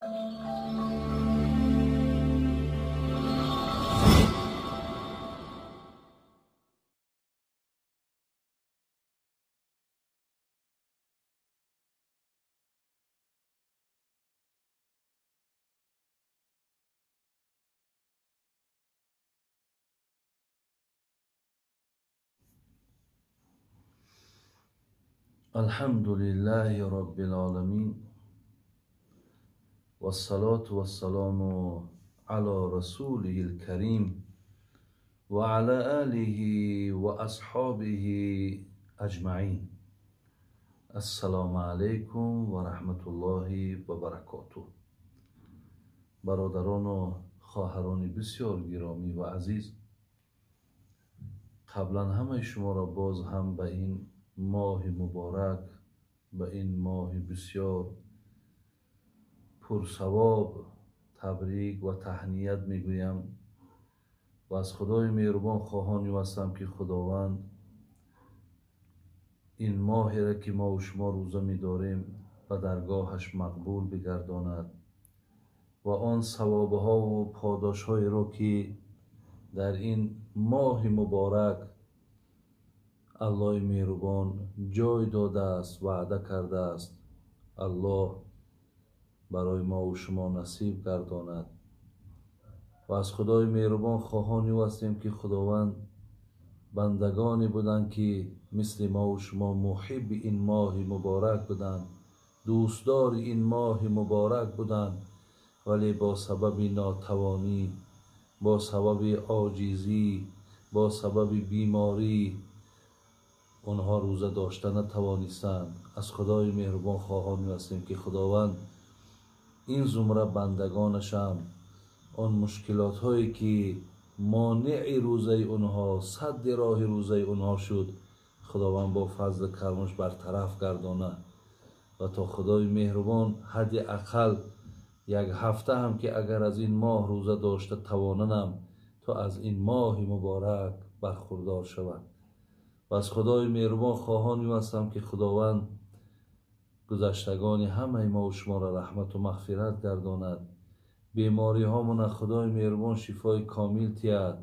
الحمد لله رب العالمين والصلاة والسلام على رسوله الكريم وعلى آله وأصحابه أجمعين. السلام عليكم ورحمة الله وبركاته. برادران و خواهران بسیار گرامی و عزیز، قبلا همه شما را باز هم به این ماه مبارک، به این ماه بسیار پرثواب تبریک و تهنیت میگویم و از خدای مهربان خواهانی هستم که خداوند این ماهی را که ما و شما روزه می‌داریم به درگاهش مقبول بگرداند و آن ثوابها و پاداش‌هایی را که در این ماه مبارک الله مهربان جای داده است، وعده کرده است، الله برای ما و شما نصیب گرداند. و از خدای مهربان خواهانی هستیم که خداوند بندگانی بودند که مثل ما و شما محب این ماه مبارک بودند، دوستدار این ماه مبارک بودند، ولی با سبب ناتوانی، با سبب عاجزی، با سبب بیماری آنها روزه داشته نتوانستند. از خدای مهربان خواهان هستیم که خداوند این زمره بندگانش هم آن مشکلات هایی که مانع روزه آنها، سد راه روزه آنها شد، خداوند با فضل کرمش برطرف گردانه و تا خدای مهربان حد اقل یک هفته هم که اگر از این ماه روزه داشته تواننم تا از این ماه مبارک برخوردار شود. و از خدای مهربان خواهانی هستم که خداوند گذشتگان همه ما و شما را رحمت و مغفرت گرداند، بیماری هامون خدای مهربان شفای کامل تید،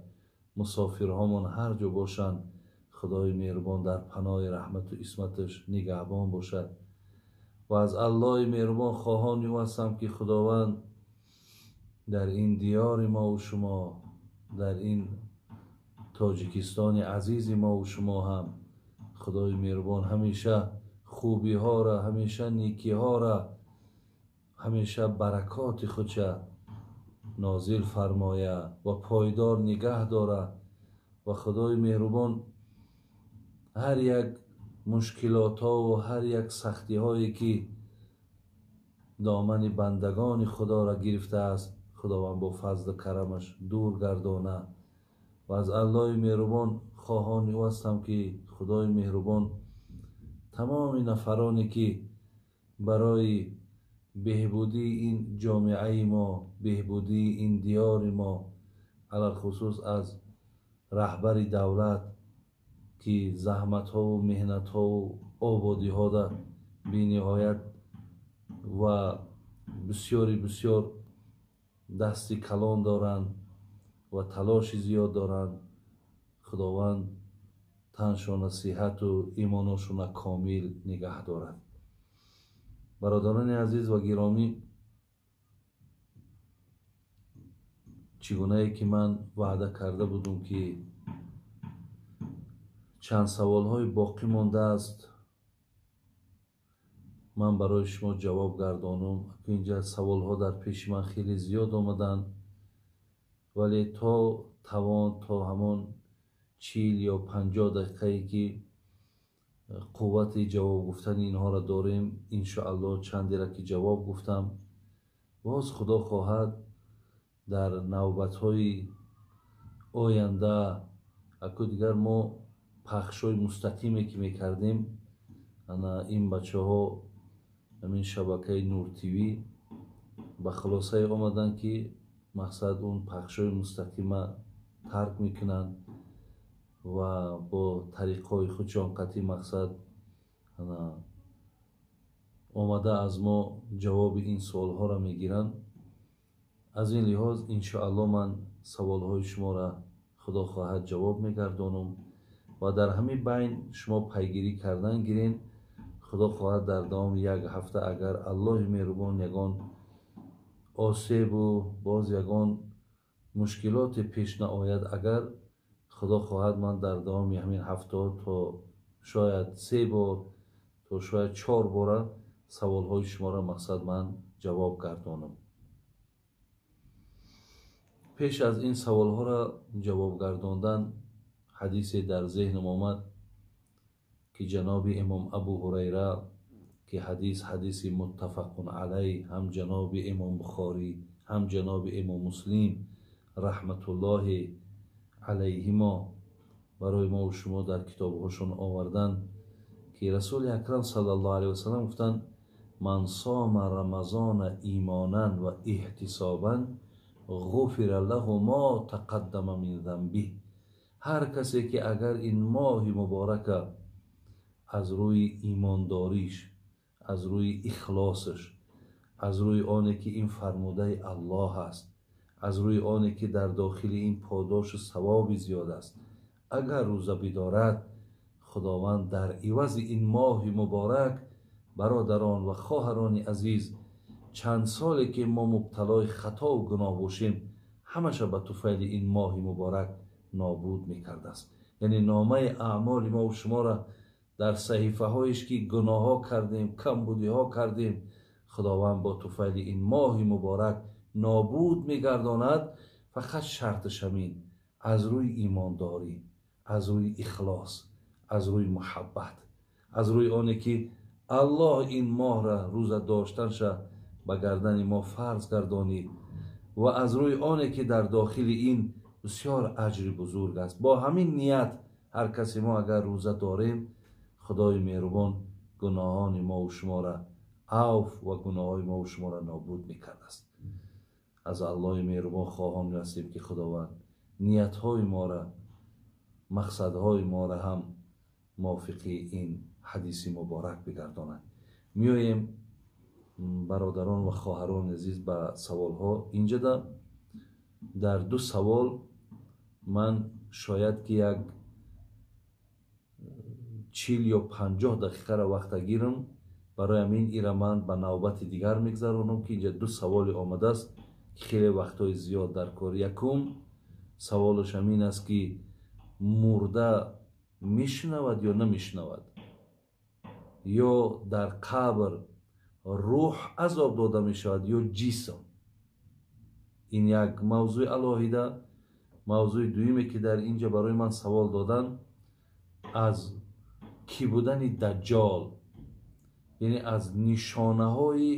مسافرهامون هر جا باشند خدای مهربان در پناه رحمت و عصمتش نگهبان باشد. و از الله مهربان خواهانی هستم که خداوند در این دیار ما و شما، در این تاجیکستان عزیز ما و شما هم خدای مهربان همیشه خوبی ها را، همیشه نیکی ها را، همیشه برکات خودش نازل فرمایه و پایدار نگه داره. و خدای مهربان هر یک مشکلات ها و هر یک سختی هایی که دامن بندگان خدا را گرفته است، خداوند با فضل کرمش دور گردانه. و از الله مهربان خواهان او هستم که خدای مهربان تمام نفرانی که برای بهبودی این جامعه ما، بهبودی این دیار ما، علی الخصوص از رهبر دولت که زحمت ها و محنت ها و آبادی ها در بینهایت و بسیاری بسیار دست کلان دارند و تلاش زیاد دارند، خداوند تنشان صحت و ایمانشان کامل نگه دارد. برادران عزیز و گرامی، چگونه که من وعده کرده بودم که چند سوال های باقی مانده است من برای شما جواب گردانم. اینجا سوال ها در پیش من خیلی زیاد آمدند، ولی تا توان تا همان 40 یا 50 دقیقه که قوت جواب گفتن اینها را داریم، انشاءالله چندی را که جواب گفتم، باز خدا خواهد در نوبت‌های آینده اکو دیگر ما پخش‌های مستقیمی که میکردیم، انا این بچه ها همین شبکه نور تیوی به خلاصه آمدن که مقصد اون پخش‌های مستقیم ترک میکنن و با طریق‌های خودشان قطعی مقصد омада аз мо ҷавоби ин суолҳоро мегиранд. Аз ин лиҳоз иншоаллоҳ ман саволҳои шуморо худо хоҳад ҷавоб мегардонам ва дар ҳамин байн шумо пайгирӣ кардан гирен. Худо хоҳад дар давоми як ҳафта агар Аллоҳи меҳрубон ягон осебу боз ягон мушкилоте пеш наояд, агар худо хоҳад ман дар давоми ҳамин ҳафта то шояд 3 бор то шояд 4 бора саволҳои шуморо мақсад ман ҷавоб гардонам. Пеш аз ин саволҳоро ҷавоб гардондан ҳадисе дар зеҳнам омад ки ҷаноби имом Абу Ҳурайра, ки ҳадис ҳадиси муттафақун алайҳ, ҳам ҷаноби имом Бухорӣ ҳам ҷаноби имом Муслим раҳматуллоҳи алайҳимо барои мо ва шумо дар китобҳошон оварданд, ки Расули Акрам саллаллоҳу алайҳи васаллам гуфтанд: ман сома рамазона имонан ва эҳтисобан ғуфира лаҳу мо тақаддама мин занбиҳ. Ҳар касе ки агар ин моҳи муборака аз рӯи имондориш, аз рӯи ихлосаш, аз рӯи оне ки ин фармудаи Аллоҳ аст, аз рӯи оне ки дар дохили ин подошу савоби зиёд аст, агар рӯза бидорад, Худованд дар ивази ин моҳи муборак, бародарон ва хоҳарони азиз, чанд соле ки мо мубталои хатову гуноҳ бошем, ҳамаша ба туфайли ин моҳи муборак нобуд мекардааст. Яъне номаи аъмоли мо ва шуморо дар саҳифаҳоеш ки гуноҳҳо кардем, камбудиҳо кардем, Худованд бо туфайли ин моҳи муборак нобуд мегардонад. Фақат шарташ ҳамин: аз рӯи имондорӣ, аз рӯи ихлос, аз рӯи муҳаббат, аз рӯи оне ки Аллоҳ ин моҳра рӯза доштанша ба гардани мо фарз гардонид ва аз рӯи оне ки дар дохили ин бисёр аҷри бузург аст. Бо ҳамин ният ҳар касе мо агар рӯза дорем, Худои меҳрубон гуноҳони мо ва шуморо авф ва гуноҳҳои мо ва шуморо нобуд мекардааст. Аз Аллоҳи меҳрубон хоҳон ҳастем ки Худованд ниятҳои моро, мақсадҳои моро ҳам мувофиқи ин ҳадиси муборак бигардонад. Меоем бародарон ва хоҳарони азиз ба саволҳо. Инҷода дар 2 савол ман шояд ки як 40 ё 50 дақиқаро вақта гирам, барои ҳамин ира ман ба навбати дигар мегзаронам, ки инҷа 2 саволе омадааст ки хеле вақтҳои зиёд дар кор. Якум саволаш ҳамин аст ки мурда мешунавад ё намешунавад, ё дар қабр рӯҳ азоб дода мешавад ё ҷисм. Ин як мавзӯи алоҳида. Мавзӯи дуюме ки дар инҷа барои ман савол додан аз кӣ будани Даҷҷол, яъне аз нишонаҳои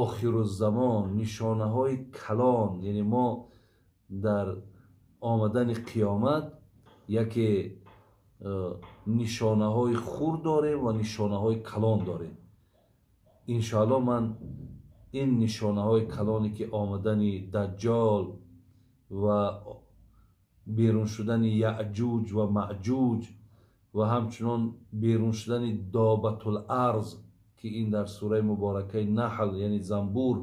охируззамон, нишонаҳои калон, яъне мо дар омадани қиёмат яке нишонаҳои хурд дорем ва нишонаҳои калон дорем. Иншоаллоҳ ман ин нишонаҳои калоне ки омадани Даҷҷол ва берун шудани Яъҷуҷ ва Маъҷуҷ ва ҳамчунон берун шудани Добатул-арз, ки ин дар сураи муборакаи Наҳл, яъне занбур,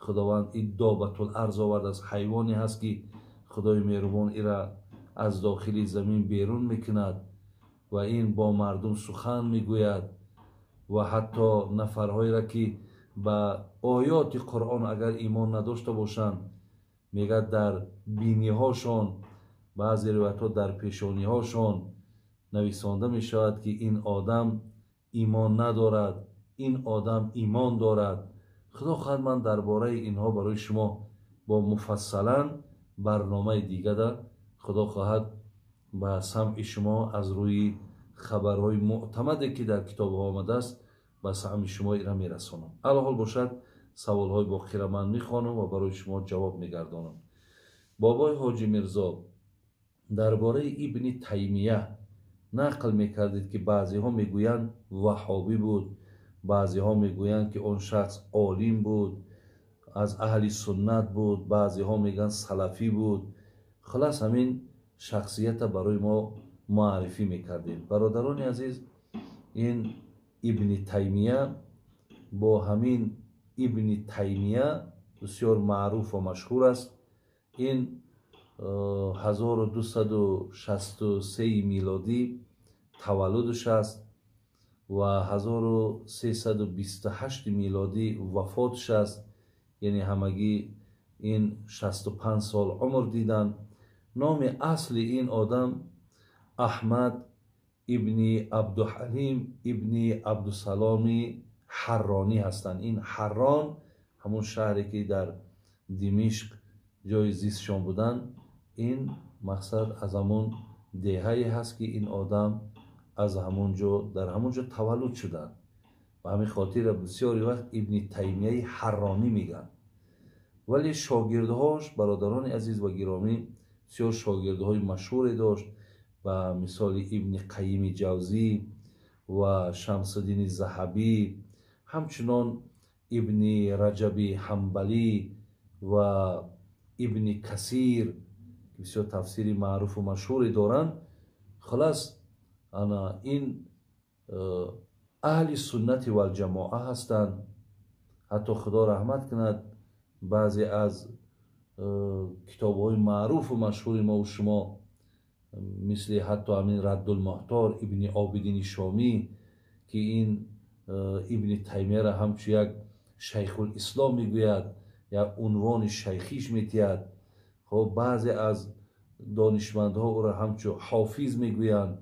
Худованд ин Добатул-арз овардааст, ҳайвоне ҳаст ки Худои меҳрубон ира аз дохили замин берун мекунад ва ин бо мардум сухан мегӯяд ва ҳатто нафарҳоеро ки ба оёти Қуръон агар имон надошта бошанд, мегӯяд дар биниҳошон, баъзе ривоятҳо дар пешониҳошон нависонда мешавад ки ин одам имон надорад, ин одам имон дорад. Худо хоҳад ман дар бораи инҳо барои шумо бо муфассалан барномаи дигада худо хоҳад ба самъи шумо аз рӯи хабарҳои муътамаде ки дар китобҳо омадааст ба самъи шумо ира мерасонам. Алҳол бошад саволҳои боқира ман мехонам ва барои шумо ҷавоб мегардонам. Бобои Ҳоҷи Мирзо, дар бораи Ибни Таймия нақл мекардед ки баъзеҳо мегӯянд ваҳҳобӣ буд, баъзеҳо мегӯянд ки он шахс олим буд, аз аҳли суннат буд, баъзеҳо мегӯянд салафӣ буд. Хулас ҳамин шахсията барои мо муаррифӣ мекардем. Бародарони азиз, ин Ибни Таймия Бо ҳамин Ибни Таймия бисёр маъруф ва машҳур аст. Ин 1263 милодӣ таваллудаш аст ва 1328 милодӣ вафотш аст. Яъне ҳамагӣ ин 65 сол умр диданд. Номи асли ин одам Аҳмад ибни Абдуҳалим ибни Абдусаломи Ҳарронӣ ҳастанд. Ин Ҳаррон ҳамун шаҳре ки дар Димишқ ҷои зистшон буданд, ин мақсад аз ҳамун деҳае ҳаст ки ин одам аз ҳамун ҷо дар ҳамун ҷо таваллуд шуданд. Ба ҳамин хотир бисёри вақт Ибни Таймияи Ҳарронӣ мегӯянд. Вале шогирдҳош, бародарони азиз ва гиромӣ, бисёр шогирдҳои машҳуре дошт, ба мисоли Ибни Қайими Ҷавзӣ ва Шамсуддини Заҳабӣ, ҳамчунон Ибни Раҷаби Ҳамбалӣ ва Ибни Касир, ки бисёр тафсири маъруфу машҳуре доранд. Хулас, ана ин аҳли суннати валҷамоа ҳастанд. Ҳатто Худо раҳмат кунад, баъзе аз китобҳои маъруфу машҳури мову шумо, мисли ҳатто ҳамин Раддулмуҳтор Ибни Обидини Шомӣ, ки ин Ибни Таймияро ҳамчун як шайхулислом мегӯяд, як унвони шайхиш метиҳад. Хоб, баъзе аз донишмандҳо ӯро ҳамчун ҳофиз мегӯянд,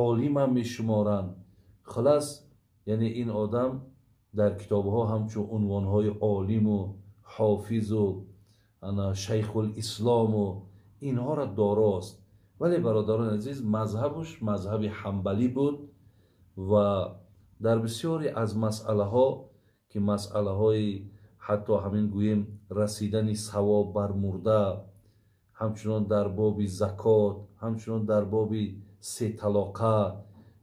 олимам мешуморанд. Хулас, яъне ин одам дар китобҳо ҳамчун унвонҳои олиму ҳофизу шайхулислому инҳоро дорост. Вале бародарони азиз, мазҳабуш мазҳаби ҳамбалӣ буд ва дар бисёре аз масъалаҳо, ки масъалаҳои ҳатто ҳамин гӯем расидани савоб бар мурда, ҳамчунон дар боби закот, ҳамчунон дар боби сеталоқа,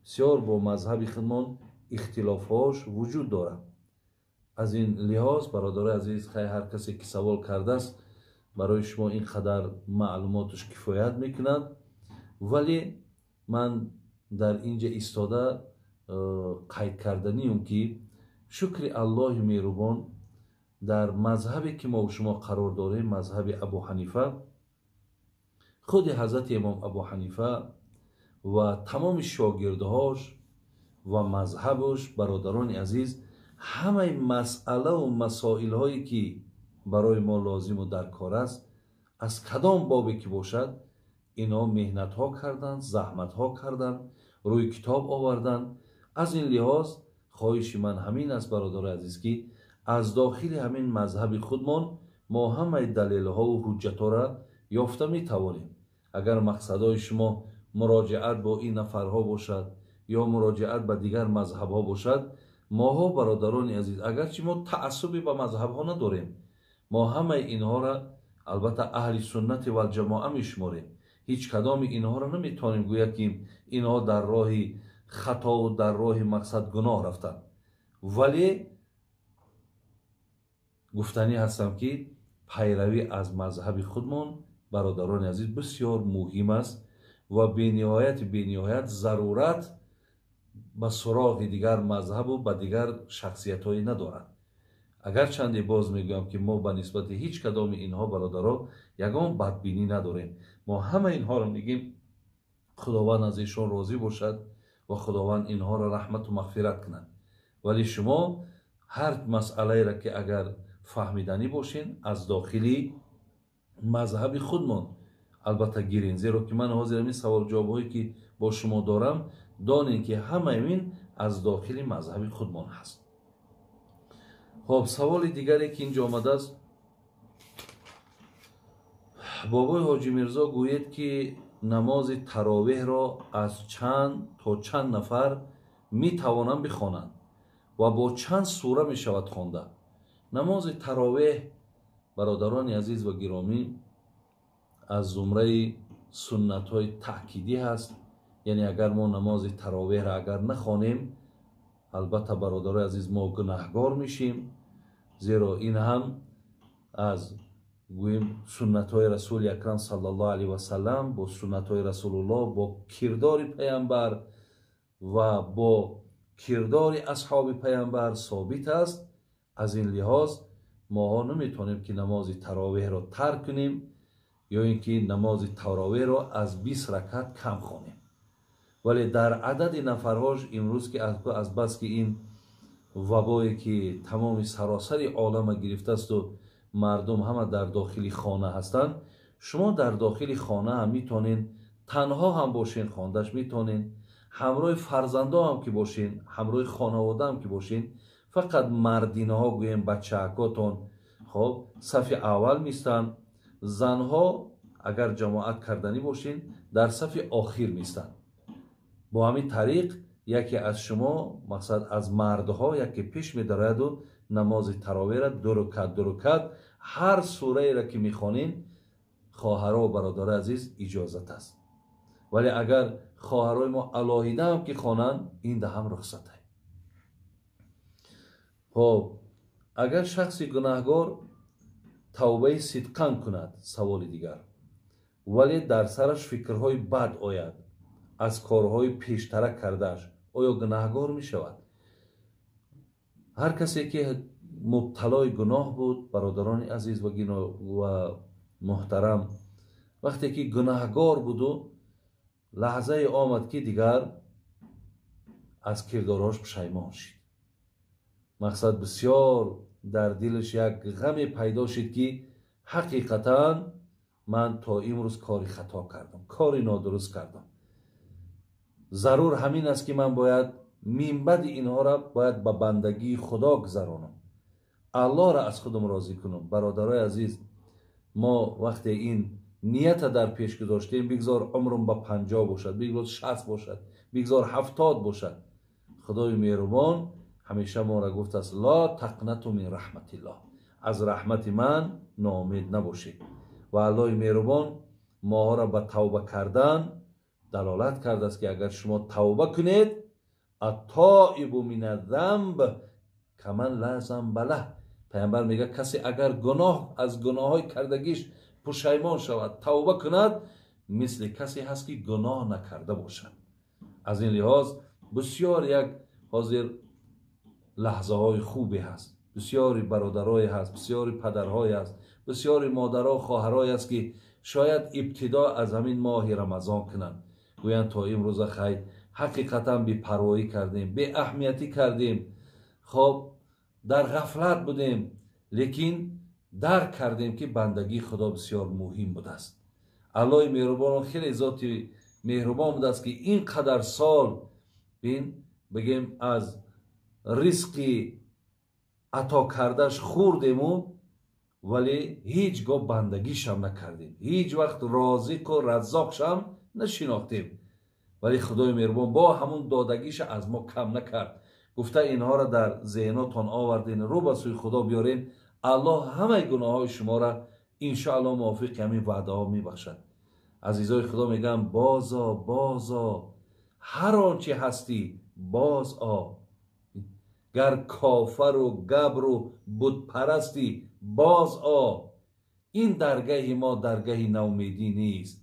бисёр бо мазҳаби худмон ихтилофҳош вуҷуд дорад. Аз ин лиҳоз, бародарои азиз, хай ҳар касе ки савол кардааст, барои шумо ин қадар маълумоташ кифоят мекунад. Вале ман дар инҷа истода қайд карданиюм, ки шукри Аллоҳи меҳрубон, дар мазҳабе ки мо шумо қарор дорем, мазҳаби Абу Ҳанифа, худи ҳазрати имом Абу Ҳанифа ва тамоми шогирдҳош ва мазҳабаш, бародарони азиз, ҳамаи масъалаву масоилҳое ки барои мо лозиму даркор аст, аз кадом бобе ки бошад, инҳо меҳнатҳо карданд, заҳматҳо карданд, рӯи китоб оварданд. Аз ин лиҳоз хоҳиши ман ҳамин аст, бародарои азиз, ки аз дохили ҳамин мазҳаби худмон мо ҳамаи далелҳову ҳуҷҷатҳоро ёфта метавонем. Агар мақсадҳои шумо муроҷиат бо ин нафарҳо бошад ё муроҷиат ба дигар мазҳабҳо бошад, моҳо, бародарони азиз, агарчи мо таассубе ба мазҳабҳо надорем, мо ҳамаи инҳоро албатта аҳли суннати валҷамоа мешуморем. Ҳеҷ кадоми инҳоро наметавонем гӯяд, ки инҳо дар роҳи хатову дар роҳи мақсад гуноҳ рафтанд. Вале гуфтанӣ ҳастам, ки пайравӣ аз мазҳаби худмон, бародарони азиз, бисёр муҳим аст ва бениҳоят зарурат ба суроғи дигар мазҳабу ба дигар шахсиятҳое надорад. Агарчанде боз мегӯям, ки мо ба нисбати ҳеҷ кадоми инҳо, бародаро, ягон бадбинӣ надорем. Мо ҳама инҳоро мегӯем, Худованд аз эшон розӣ бошад ва Худованд инҳоро раҳмату мағфират кунад. Вале шумо ҳар масъалаеро ки агар фаҳмиданӣ бошен, аз дохили мазҳаби худмон албатта гирен. Зеро ки ман ҳозир ҳамин саволҷавобҳое ки бо шумо дорам, донем ки ҳамаи ин аз дохили мазҳаби худмон ҳаст. Хоб, саволи дигаре ки инҷо омадааст, бобои Ҳоҷи Мирзо гӯед, ки намози таровеҳро аз чанд то чанд нафар метавонанд бихонанд ва бо чанд сура мешавад хонда? Намози таровеҳ, бародарони азиз ва гиромӣ, аз зумраи суннатҳои таъкидӣ ҳаст. Яъне агар мо намози таровеҳро агар нахонем, албатта, бародарои азиз, мо гунаҳгор мешем, зеро ин ҳам аз гӯем суннатҳои Расули Акрам саллаллоҳу алайҳи васаллам, бо суннатҳои Расулуллоҳ, бо кирдори паямбар ва бо кирдори асҳоби паямбар собит аст. Аз ин лиҳоз моҳо наметавонем ки намози таровеҳро тарк кунем ё ин ки намози таровеҳро аз 20 ракат кам хонем. Вале дар адади нафарҳош имрӯз ки аз бас ки ин вабое ки тамоми саросари олама гирифтаасту мардум ҳама дар дохили хона ҳастанд, шумо дар дохили хона ҳам метавонед танҳо ҳам бошен хондаш метавонед, ҳамроҳи фарзандо ҳам ки бошен, ҳамроҳи хонавода ҳам ки бошен, фақат мардинаҳо гӯем бачаакотон хоб сафи аввал меистанд, занҳо агар ҷамоат карданӣ бошен дар сафи охир меистанд. Бо ҳамин тариқ яке аз шумо, мақсад аз мардҳо, яке пеш медарояду намози таровеҳра ду рукат ду рукат ҳар сураеро ки мехонем, хоҳаро ва бародарои азиз иҷозат аст. Вале агар хоҳарои мо алоҳида ҳам ки хонанд, ин да ҳам рухсат аст. Хоб, агар шахси гунаҳгор тавбаи сидқан кунад, саволи дигар, вале дар сараш фикрҳои бад ояд аз корҳои пештара кардааш, оё гунаҳгор мешавад? Ҳар касе ки мубталои гуноҳ буд, бародарони азиз ва муҳтарам, вақте ки гунаҳгор буду лаҳзае омад ки дигар аз кирдорҳош пушаймон шид, мақсад бисёр дар дилаш як ғаме пайдо шид ки ҳақиқатан ман то имрӯз кори хато кардам, кори нодуруст кардам, зарур ҳамин аст ки ман бояд минбаъди инҳоро бояд ба бандагии Худо гузаронам, Аллоҳро аз худам розӣ кунам. Бародарои азиз, мо вақте ин нията дар пеш гузоштем, бигзор умрум ба 50 бошад, бигзор 60 бошад, бигзор 70 бошад, Худои меҳрубон ҳамеша моро гуфтааст: ла тақнату мин раҳматиллоҳ, аз раҳмати ман ноумед набошед. Ва Аллоҳи меҳрубон моҳоро ба тавба кардан далолат кардааст ки агар шумо тавба кунед, аттоибу мин аззамб каман ла замба лаҳ. Паямбар мегӯяд касе агар гуноҳ аз гуноҳҳои кардагиш пушаймон шавад, тавба кунад, мисли касе ҳаст ки гуноҳ накарда бошад. Аз ин лиҳоз бисёр як ҳозир лаҳзаҳои хубе ҳаст, бисёри бародарое ҳаст, бисёри падарҳое ҳаст, бисёри модаро хоҳарое ҳаст ки шояд ибтидо аз ҳамин моҳи Рамазон кунанд, гӯянд то имрӯза хайр ҳақиқатан бепарвоӣ кардем, беаҳамиятӣ кардем, хоб дар ғафлат будем, лекин дарк кардем ки бандагии Худо бисёр муҳим будааст. Аллоҳи меҳрубон хеле зоти меҳрубон будааст ки ин қадар сол бин бигем аз ризқи ато кардаш хӯрдему, вале ҳеҷ гоҳ бандагишам накардем, ҳеҷ вақт розиқу раззоқшам нашинохтем. Вале Худои меҳрубон бо ҳамун додагиша аз мо кам накард. Гуфта инҳоро дар зеҳнотон оварден, рӯ ба сӯи Худо биёрен, Аллоҳ ҳамаи гуноҳҳои шуморо иншоаллоҳ мувофиқи ҳамин ваъдаҳо мебахшад. Азизои Худо мегӯям: бозо, бозо, ҳар он чи ҳастӣ боз о, гар кофару габру бутпарастӣ боз о, ин даргаҳи мо даргаҳи наумедӣ нест,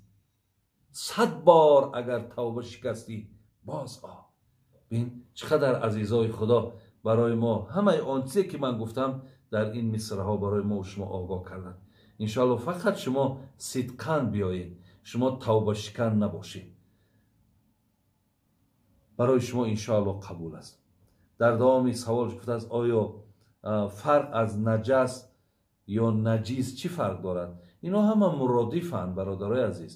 100 бор агар тавба шикастӣ боз о. Бин чӣ қадар азизои Худо барои мо ҳамаи он чизе ки ман гуфтам дар ин мисраҳо барои мо шумо огоҳ карданд. Иншоаллоҳ фақат шумо сидқан биёед, шумо тавбашикан набошед, барои шумо иншоаллоҳ қабул аст. Дар давоми савол гуфтааст: оё фарқ аз наҷас ё наҷис чӣ фарқ дорад? Ино ҳама муродифанд, бародарои азиз.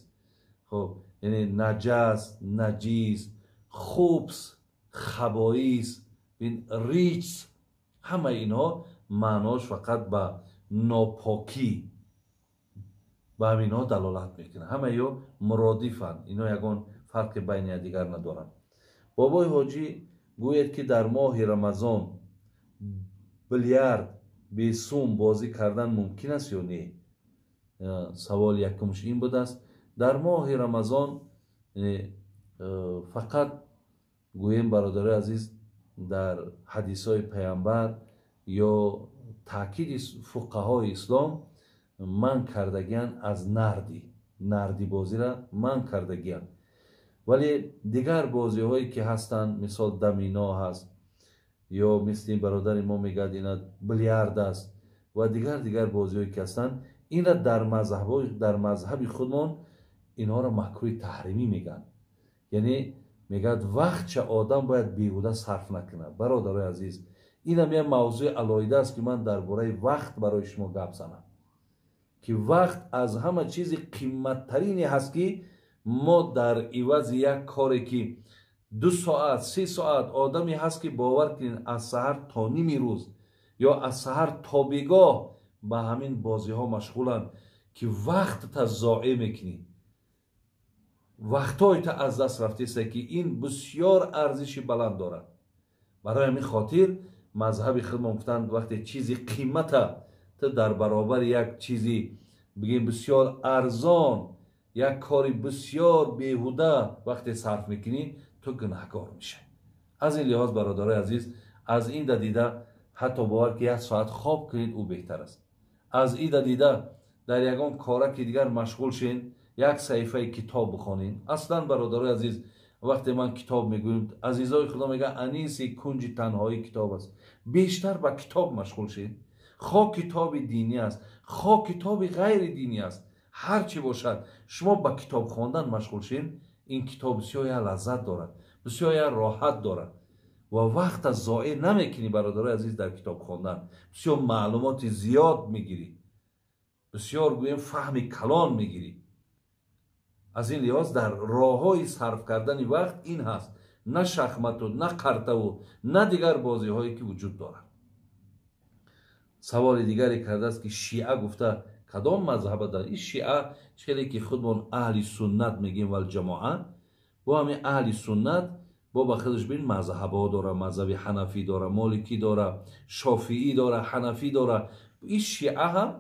Хоб, яъне наҷас, наҷис, хубс, хабоис, риҷс, ҳамаи инҳо маънош фақат ба нопокӣ, ба ҳаминҳо далолат мекунад. Ҳамаи ё муродифанд, ино ягон фарқи байни якдигар надоранд. Бобои ҳоҷӣ гӯяд ки дар моҳи Рамазон билярд бесум бозӣ кардан мумкин аст ё не? Саволи якумш ин будааст. Дар моҳи Рамазон фақат гӯем бародарои азиз, дар ҳадисҳои паямбар ё таъкиди фуқаҳои ислом ман кардагиянд аз нарди, нардибозиро ман кардагиянд. Вале дигар бозиҳое ки ҳастанд, мисол домино ҳаст, ё мисли ин бародари мо мегӯяд ина билярд аст ва дигар бозиҳое ки ҳастанд, инра дар мазҳаби худмон инҳоро макрӯҳи таҳримӣ мегӯянд. Яъне мегӯяд вақтча одам бояд беҳуда сарф накунад. Бародарои азиз, инам як мавзӯи алоҳида аст, ки ман дар бораи вақт барои шумо гап занам, ки вақт аз ҳама чизи қимматтарине ҳаст, ки мо дар ивази як коре ки 2 соат 3 соат одаме ҳаст, ки бовар кунед аз саҳар то ними рӯз ё аз саҳар то бегоҳ ба ҳамин бозиҳо машғуланд, ки вақтта зоеъ мекунӣ, вақтҳоята аз даст рафтеста, ки ин бисёр арзиши баланд дорад. Барои ҳамин хотир мазҳаби худмон гуфтанд, вақте чизи қимата ту дар баробари як чизи бигем бисёр арзон, як кори бисёр беҳуда вақте сарф мекунӣ, ту гунаҳкор мешавӣ. Аз ин лиҳоз бародарои азиз, аз ин да дида ҳатто бовар ки 1 соат хоб кунед, ӯ беҳтар аст. Аз ин да дида дар ягон кораки дигар машғул шен, як саҳифаи китоб бихонед. Аслан бародарои азиз, вақте ман китоб мегӯям, азизои худо мегӯянд аниси кунҷи танҳои китоб аст. Бештар ба китоб машғул шед. Хо китоби динӣ аст, хо китоби ғайри динӣ аст, ҳар чӣ бошад, шумо ба китоб хондан машғул шед. Ин китоб бисёр як лаззат дорад, бисёр як роҳат дорад ва вақта зоеъ намекунӣ бародарои азиз дар китоб хондан. Бисёр маълумоти зиёд мегирӣ, бисёр гӯем фаҳми калон мегирӣ. Аз ин лиҳоз дар роҳҳои сарф кардани вақт ин ҳаст, на шахмату, на қартаву, на дигар бозиҳое ки вуҷуд дорад. Саволи дигаре кардааст, ки шиа гуфта кадом мазҳаба дорад? Ин шиа челе ки худмон аҳли суннат мегӯем валҷамоа, бо ҳамин аҳли суннат бо ба худаш бин мазҳабҳо дора, мазҳаби ҳанафӣ дора, моликӣ дора, шофиӣ дора, ҳанафӣ дора. Ин шиа ҳам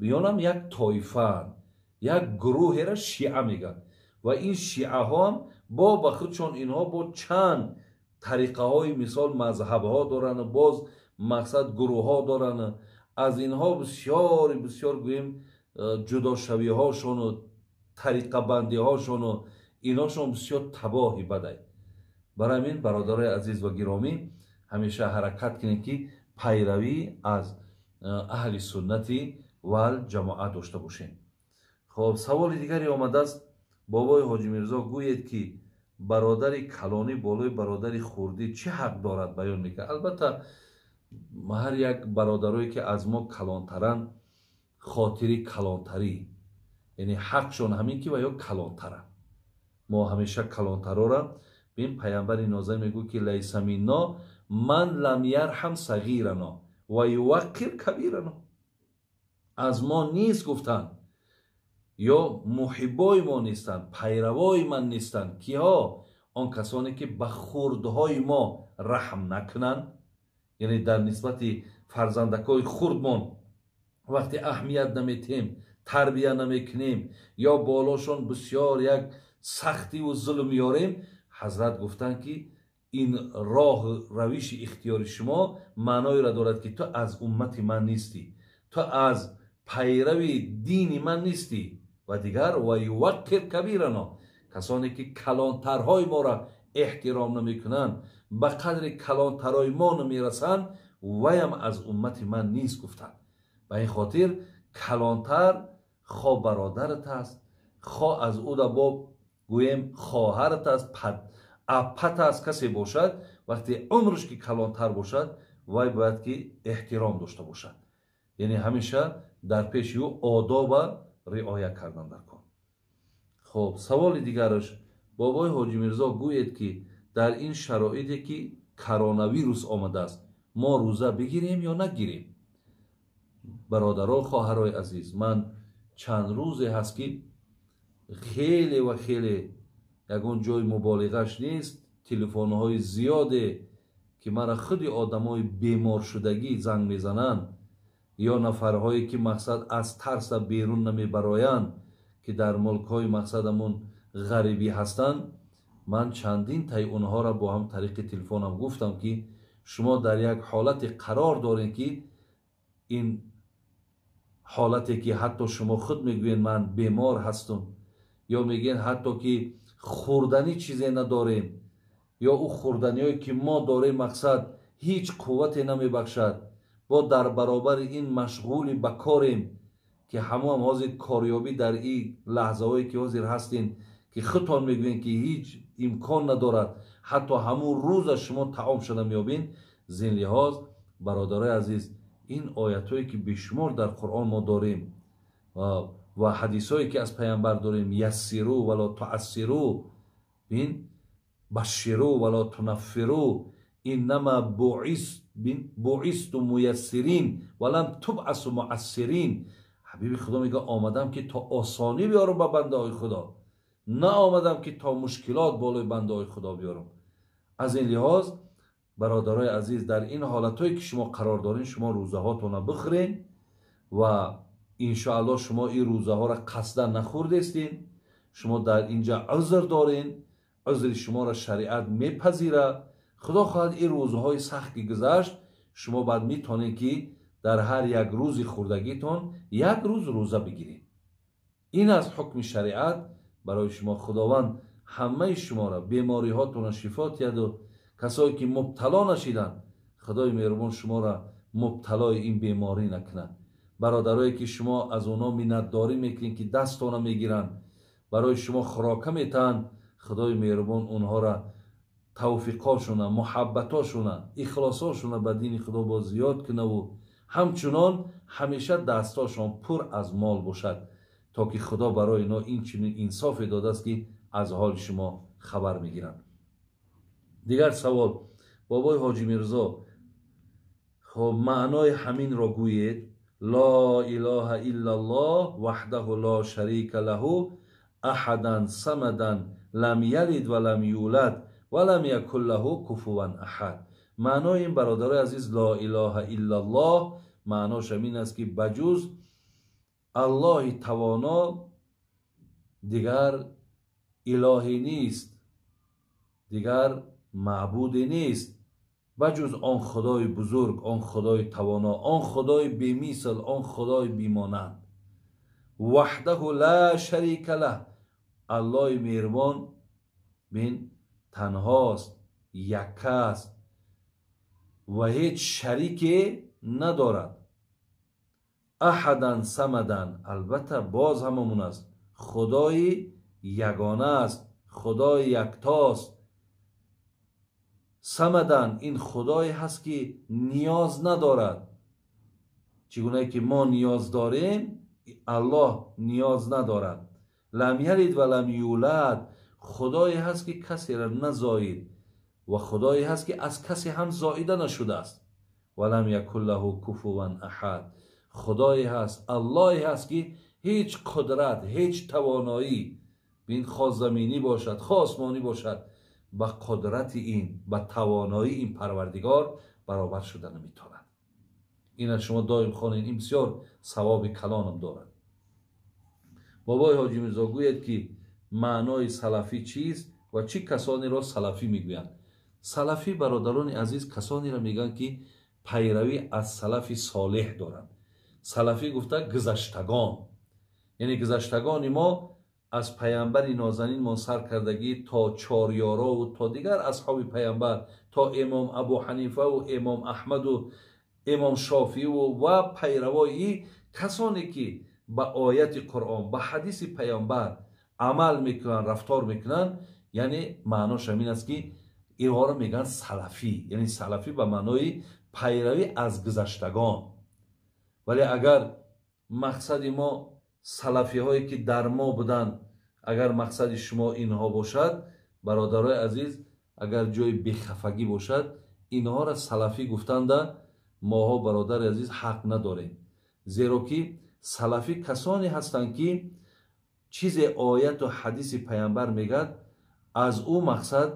биёнам як тоифаанд, як гурӯҳеро шиа мегӯянд ва ин шиаҳо ҳам бо ба худшон инҳо бо чанд тариқаҳои мисол мазҳабҳо доранд, боз мақсад гурӯҳҳо доранд. Аз инҳо бисёри бисёр гӯем ҷудошавиҳошону тариқабандиҳошону инҳошон бисёр табоҳи бадай. Барои ҳамин бародарои азиз ва гиромӣ, ҳамеша ҳаракат кунед, ки пайравӣ аз аҳли суннати вал ҷамоат дошта бошем. Хоб, саволи дигаре омадааст. Бобои Ҳоҷи Мирзо, гӯед ки бародари калонӣ болои бародари хурдӣ чӣ ҳақ дорад баён мекард? Албатта ҳар як бародарое ки аз мо калонтаранд, хотири калонтарӣ, яъне ҳақшон ҳамин ки ва ё калонтаранд. Мо ҳамеша калонтарора бин, паямбари нозир мегӯ ки лайса минно ман лам ярҳам сағирано ва юваққир кабирано. Аз мо нест гуфтанд, ё муҳиббои мо нестанд, пайравои ман нестанд. Киҳо? Он касоне ки ба хурдҳои мо раҳм накунанд, яъне дар нисбати фарзандакҳои хурдмон вақте аҳамият наметиҳем, тарбия намекунем ё болошон бисёр як сахтиву зулм меорем. Ҳазрат гуфтанд, ки ин роҳ равиши ихтиёри шумо маъноеро дорад, ки ту аз уммати ман нестӣ, ту аз пайрави дини ман нестӣ. Ва дигар ва юваққир кабирано, касоне ки калонтарҳои моро эҳтиром намекунанд, ба қадри калонтарҳои мо намерасанд, ваям аз уммати ман нест гуфтанд. Ба ин хотир калонтар хо бародарат аст, хо аз ӯ да бо гӯем хоҳарат аст, аппат аст, касе бошад, вақте умрш ки калонтар бошад, вай бояд ки эҳтиром дошта бошад. Яъне ҳамеша дар пеши ӯ одоба риоя кардан дар кор. Хоб, саволи дигараш. Бобои Ҳоҷи Мирзо, гӯед ки дар ин шароите ки коронавирус омадааст, мо рӯза бигирем ё нагирем? Бародаро, хоҳарои азиз, ман чанд рӯзе ҳаст, ки хеле ва хеле ягон ҷои муболиғаш нест, телефонҳои зиёде ки мара худи одамои беморшудагӣ занг мезананд ё нафарҳое ки мақсад аз тарса берун намебароянд, ки дар мулкҳои мақсадамон ғарибӣ ҳастанд. Ман чандин таи онҳоро бо ҳам тариқи телефонам гуфтам, ки шумо дар як ҳолате қарор доред, ки ин ҳолате ки ҳатто шумо худ мегӯед ман бемор ҳастам, ё мегӯед ҳатто ки Хӯрданӣ чизе надорем, ё ӯ хӯрданиҳое ки мо дорем мақсад ҳеҷ қуввате намебахшад. Бо дар баробари ин машғули ба корем ки ҳамоам ҳозир корёбӣ дар ин лаҳзаҳое ки ҳозир ҳастем, ки худтон мегӯем ки ҳеҷ имкон надорад, ҳатто ҳамун рӯза шумо таом шуда меёбед. Зин лиҳоз бародарои азиз, ин оятҳое ки бешумор дар Қуръон мо дорем ва ҳадисҳое ки аз паямбар дорем, яссиру вало туассиру, бин башширу вало тунаффиру, иннама буисту муяссирин валам тубъасу муассирин. Ҳабиби Худо мегӯяд омадам ки то осонӣ биёрам ба бандаҳои Худо, на омадам ки то мушкилот болои бандаҳои Худо биёрам. Аз ин лиҳоз бародарои азиз, дар ин ҳолатҳое ки шумо қарор доред, шумо рӯзаҳотонро бихӯред ва иншоаллоҳ шумо ин рӯзаҳоро қасдан нахӯрдестед. Шумо дар инҷа узр доред, узри шуморо шариат мепазирад. Худо хоҳад ин рӯзҳои сахт ки гузашт, шумо баъд метавонед ки дар ҳар як рӯзи хӯрдагитон як рӯз рӯза бигиред. Ин аз ҳукми шариат барои шумо. Худованд ҳамаи шуморо бемориҳотонро шифо диҳаду касое ки мубтало нашиданд, Худои меҳрубон шуморо мубталои ин беморӣ накунад. Бародарое ки шумо аз онҳо миннатдорӣ мекунед, ки дастона мегиранд, барои шумо хӯрока метаҳанд, Худои меҳрубон онҳоро тавфиқошуна, муҳаббатошуна, ихлосошуна ба дини Худо боз зиёд кунаву ҳамчунон ҳамеша дастошон пур аз мол бошад, то ки Худо барои инҳо ин чунин инсофе додааст ки аз ҳоли шумо хабар мегиранд. Дигар савол, бобои Ҳоҷи Мирзо, хоб маънои ҳаминро гӯед: ло илоҳа иллаллоҳ ваҳдаҳу ло шарика лаҳу аҳадан самадан лам ялид ва лам юлад ва лам якун лаҳу куфуван аҳад. Маънои ин бародарои азиз, ло илоҳа иллаллоҳ маънош ҳамин аст ки ба ҷуз Аллоҳи тавоно дигар илоҳе нест, дигар маъбуде нест, ба ҷуз он Худои бузург, он Худои тавоно, он Худои бемисл, он Худои бемонанд. Ваҳдаҳу ла шарика лаҳ, Аллоҳи меҳрубон бин танҳост, якка аст ва ҳеҷ шарике надорад. Аҳадан самадан, албатта боз ҳамамон аст, Худои ягона аст, Худои яктост. Самадан ин Худое ҳаст ки ниёз надорад. Чӣ гунае ки мо ниёз дорем, Аллоҳ ниёз надорад. Лам ялид ва лам юлад, Худое ҳаст ки касеро назоид ва Худое ҳаст ки аз касе ҳам зоида нашудааст. Ва лам якун лаҳу куфуван аҳад, Худое ҳаст, Аллоҳе ҳаст ки ҳеҷ қудрат, ҳеҷ тавоноӣ, бин хоҳ заминӣ бошад, хоҳ осмонӣ бошад, ба қудрати ин, ба тавоноии ин Парвардигор баробар шуда наметавонад. Ина шумо доим хонед, ин бисёр савоби калонам дорад. Бобои Ҳоҷи Мирзо гӯяд ки маънои салафӣ чист ва чӣ касонеро салафӣ мегӯянд? Салафӣ, бародарони азиз, касонеро мегӯянд ки пайравӣ аз салафи солеҳ доранд. Салафӣ гуфта гузаштагон, яъне гузаштагони мо аз паямбари нозанинмон сар кардагӣ то чорёрову то дигар асҳоби паямбар, то имом Абу Ҳанифаву имом Аҳмаду имом Шофииву ва пайравои касоне ки ба ояти Қуръон, ба ҳадиси паямбар амал мекунанд, рафтор мекунанд, яъне маънош ҳамин аст ки инҳоро мегӯянд салафӣ, яъне салафӣ ба маънои пайравӣ аз гузаштагон. Вале агар мақсади мо салафиҳое ки дар мо буданд, агар мақсади шумо инҳо бошад, бародарои азиз, агар ҷои бехафагӣ бошад, инҳоро салафӣ гуфтанда моҳо, бародари азиз, ҳақ надорем. Зеро ки салафӣ касоне ҳастанд ки чизе ояту ҳадиси паямбар мегӯяд, аз ӯ мақсад